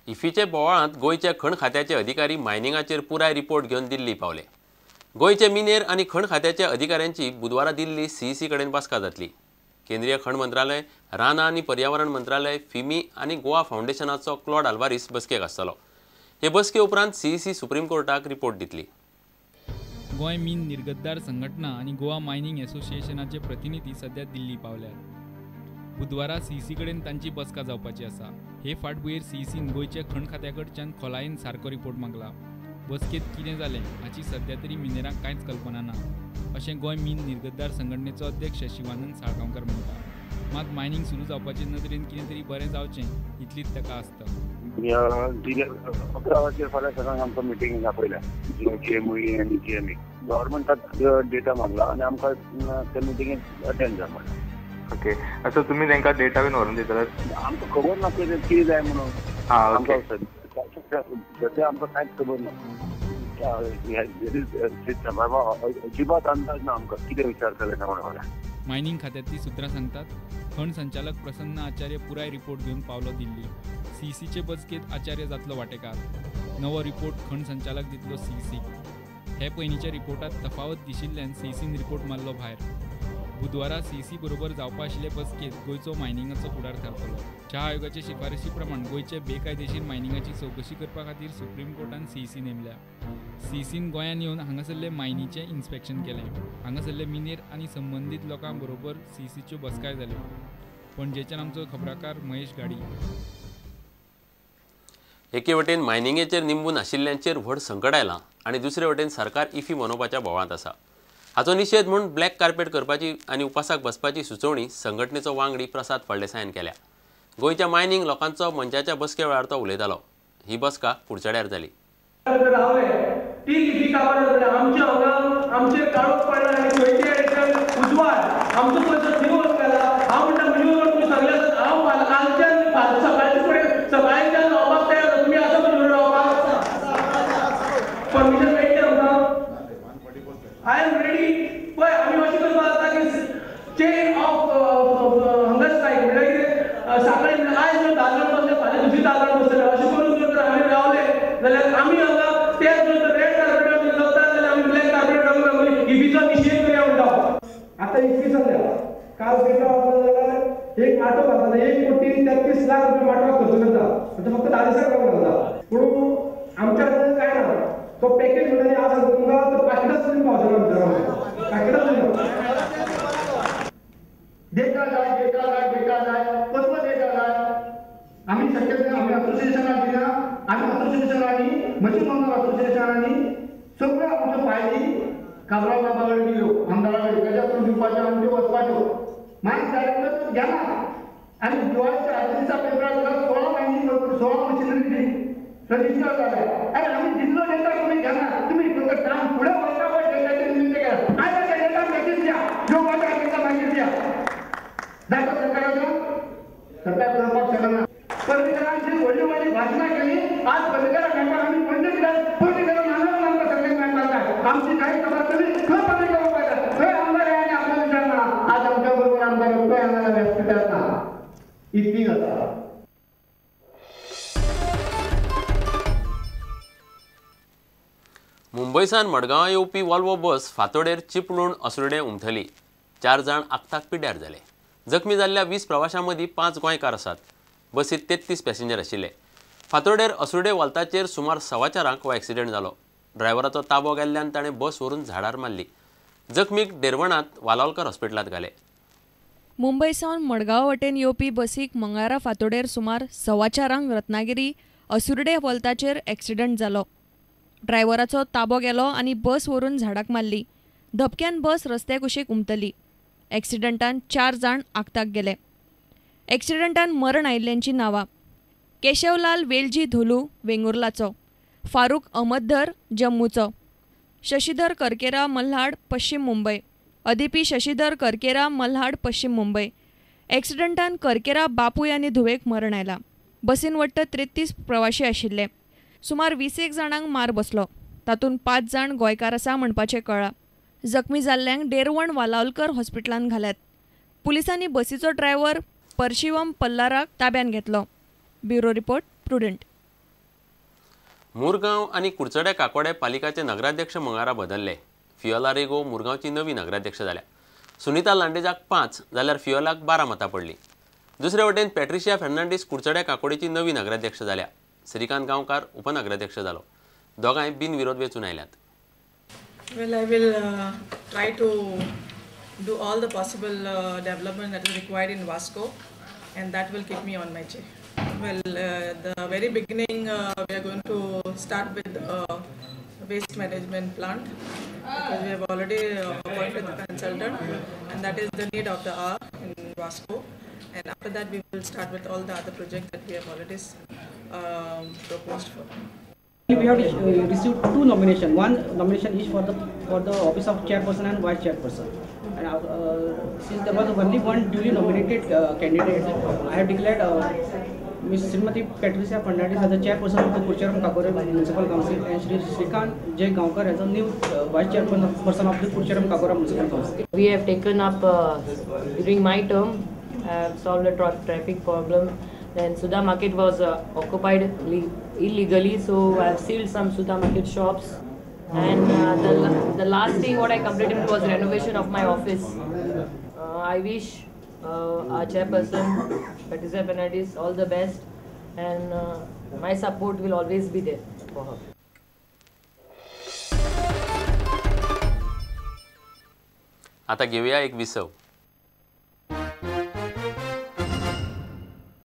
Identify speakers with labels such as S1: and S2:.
S1: इफीचे बोवाळांत गोंयच्या खण खात्याचे अधिकारी मायनिंगाचेर पुराय रिपोर्ट घेवन दिल्ली पावले. गोंयचे मिनेर आनी खण खात्याच्या अधिकाऱ्यांची बुधवारा दिल्ली सीईसी कडेन बसका जातली. केंद्रीय खण मंत्रालय, रानां आनी पर्यावरण मंत्रालय, फिमी आनी गोवा फावंडेशनाचो क्लॉड अल्वारीस बसकेक आसतलो. हे बसके उपरांत सीईसी सुप्रीम कोर्टाक रिपोर्ट दितली.
S2: गोंय मीन निर्गतदार संघटना आनी गोवा मायनिंग एसोसिएशनाचे प्रतिनिधी सध्या दिल्ली पावल्यात. बुधवारा सीईसी कडेन तांची बसका जावपाची आसा. हे फाटभुंयेर सीईसीन गोंयच्या खण खात्या कडच्यान खोलायेन सारको रिपोर्ट मागला. बसकेंत कितें जालें हाची सध्या तरी मिनेरांक कांयच कल्पना ना अशें गोंय मीन निर्गतदार संघटनेचो अध्यक्ष शिवानंद साळगांवकर म्हणटा. मात मायनिंग सुरू जावपाचे नदरेन कितें तरी बरें जावचें इतलीच ताका आसता.
S3: 11 वरांचेर फाल्यां सगळ्यांक आमकां मिटींग आपयल्या जीएमई आनी जीएमई. गव्हर्मेंटाक डेटा मागला आनी आमकां त्या मिटिंगेक अटेंड जाय म्हणटा.
S4: ओके, सो तुमी तांकां डेटा बीन व्हरून दितले?
S3: आमकां खबर ना कितें जाय म्हणून. आमकां सद्या आमकां कांयच खबर ना. अजिबात अंदाज ना आमकां कितें विचारतले काय म्हणून.
S2: मायनिंग खात्यांतलीं सुत्रां सांगतात, खण संचालक प्रसन्न आचार्य पुराय रिपोर्ट घेवन पावलो दिल्ली. सीईसीचे बसकेंत आचार्य जातलो वांटेकार. नवो रिपोर्ट खण संचालक दितलो सीईसीक. हे पयलींच्या रिपोर्टांत तफावत दिशिल्ल्यान सीईसीन रिपोर्ट मारलो भायर. बुधवारा सीईसी बरोबर जावपा आशिल्ले बसकेंत गोंयचो मायनिंगाचो फुडार थारतलो. च्या आयोगाचे शिफारशी प्रमाण गोंयचे बेकायदेशीर मायनिंगाची चवकशी करपा खातीर सुप्रीम कोर्टान सीईसी नेमल्या. सीईसीन गोंयांत येवन हांगासरले मायनीचें इन्स्पेक्शन केलें. हांगासरले मिनेर आनी संबंदीत लोकां बरोबर सीईसीच्यो बसकाय जाल्यो. पणजेच्यान आमचो खबराकार महेश गाडी.
S1: एके वटेन मायनिंगेचेर निंबून आशिल्ल्यांचेर व्हड संकट आयलां आनी दुसरे वटेन सरकार इफी मनोवपाच्या बोवाळांत आसा. हाचो निशेध म्हूण ब्लॅक कार्पेट करपाची आनी उपासाक बसपाची सुचोवणी संघटनेचो वांगडी प्रसाद फळदेसायान केल्या. गोंयच्या मायनिंग लोकांचो मंचाच्या बसके वेळार तो उलयतालो. ही बसका कुडचड्यार जाली.
S5: I am ready. पळय आमी अशें करपाक जाता की चेन ऑफ हंगर स्ट्रायक म्हणल्यार कितें, सकाळी आयज जर 10 जाण बसले फाल्यां दुसरी 10 जाण बसतले अशें करून जर आमी रावले जाल्यार आमी हांगा ते जर रेड कार्पेटार चलता जाल्यार आमी ब्लॅक कार्पेट रावन इफीचो निशेध करया म्हणटा.
S6: आतां इफी चल्ल्या. काल पेपर वाचलो जाल्यार एक माटो घालता 1,33,00,000 रुपया माटवाक खर्च करता. आतां फक्त 10 दिसांक घालता. पूण आमच्या हातान कांय ना. तो पॅकेज म्हणटा आज सांगता तुमकां तो पॅकेटच पावचो ना आमच्या पॅकेटच
S7: डेटा जाय, डेटा जाय, डेटा जाय, कसलो डेटा जाय? आमी शक्यतो आमी असोसिएशनाक दिना. आमी असोसिएशनांनी मशीन ओनर असोसिएशनांनी सगळ्यो आमच्यो फायली काब्राल बाबा कडेन दिल्यो, आमदारा कडेन, ताच्या थ्रू दिवपाच्यो आनी त्यो वचपाच्यो. मागीर डायरेक्टर घेना. आनी दिवाळीच्या आदल्या दिसा पेपरार जाल्यार 16 मायनींग 16 मशिनरी रजिस्टर जाल्या. आनी आमी दिल्लो डेटा तुमी घेना. तुमी फक्त काम फुडें वचता पळय डेटाचेर निमते केला. आयज डेटा मागीर द्या, घेवपाचो डेटा मागीर द्या. जाता सरकाराचो सरकार करपाक शकना. पर्रीकरांची व्हडली व्हडली भाशणां केली. आज पर्रीकराक मेळपाक आमी पणजे कित्याक पर्रीकरान हांगा आमकां सगळ्यांक मेळपाक जाय. आमची जाहीर सभा तुमी खंय पर्रीकर वचपाक जाय, खंय आमदार आनी आपल्या विचारना. आज आमच्या बरोबर आमदार खंय हांगा व्यासपिठार ना. इतली जाता.
S1: मुंबयसान मडगांवां येवपी वॉल्वो बस फांतोडेर चिपळूण असोल्डें उमथली. 4 जाण आक्ताक पिड्ड्यार जाले. जखमी जाल्ल्या 20 प्रवाशां मदीं 5 गोंयकार आसात. बसीत 33 पॅसेंजर आशिल्ले. फांतोडेर असोल्डें वॉल्ताचेर सुमार 4:15 हो एक्सिडेंट जालो. ड्रायव्हराचो ताबो गेल्ल्यान ताणें बस व्हरून झाडार मारली. जखमीक डेरवणांत वालावलकर हॉस्पिटलांत घाले.
S8: मुंबय सावन मडगांव वटेन येवपी बसीक मंगळारा फांतोडेर सुमार 4:15 रत्नागिरी असुर्डे वॉल्ताचेर एक्सिडेंट जालो. ड्रायव्हराचो ताबो गेलो आनी बस व्हरून झाडाक मारली. धपक्यान बस रस्त्या कुशीक उमतली. एक्सिडंटान 4 जाण आक्ताक गेले. एक्सिडंटान मरण आयिल्ल्यांची नांवां केशवलाल वेलजी धोलू वेंगुर्लाचो, फारूक अहमदधर जम्मूचो, शशीधर करकेरा मल्हाड पश्चिम मुंबय, अदिपी शशीधर करकेरा मल्हाड पश्चिम मुंबय. एक्सिडंटान करकेरा बापूय आनी धुवेक मरण आयलां. बसीन वट्ट 33 प्रवाशी आशिल्ले. सुमार 20 जाणांक मार बसलो. तातूंत 5 जाण गोंयकार आसा म्हणपाचें कळ्ळां. जखमी जाल्ल्यांक डेरवण वालावलकर हॉस्पिटलांत घाल्यात. पुलिसांनी बसीचो ड्रायव्हर परशिवम पल्लाराक ताब्यांत घेतलो. Bureau report, Prudent.
S1: मुरगांव आनी कुडचड्या काकोडे पालिकाचे नगराध्यक्ष मंगळारा बदलले. फियोला रेगो मुरगांवची नवी नगराध्यक्ष जाल्या. सुनीता लांडेजाक 5 जाल्यार फियोलाक 12 मतां पडलीं. दुसरे वटेन पॅट्रिशिया फर्नांडीस कुडचड्या काकोडेची नवी नगराध्यक्ष जाल्या. श्रीकांत गांवकार उपनगराध्यक्ष जालो. दोगांय बिनविरोध वेंचून आयल्यात.
S9: Well, I will try to do all the possible development that is required in Vasco, and that will keep me on my chair. Well, the very beginning we are going to start with waste management plant, because we have already appointed the consultant, and that is the need of the hour in Vasco. And after that we will start with all the other projects that we have already proposed for.
S10: We have received 2 nominations. One nomination is for the office of chairperson and vice chairperson. And since there was only one duly nominated candidate, I have declared Ms. Srimati Patricia Fernandez as the chairperson of the Curchorem Kakoda Municipal Council and Shri Shrikant J. Gaonkar as the new vice chairperson of the Curchorem Kakoda Municipal Council.
S11: We have taken up during my term, I have solved the traffic problem. Then Sudha Market was occupied illegally, so I have sealed some Sudha Market shops. And the last thing what I completed was renovation of my office. I wish our chairperson, Patricia Fernandez, all the best, and my support will always be there for her.
S1: आता घेऊया एक विसव.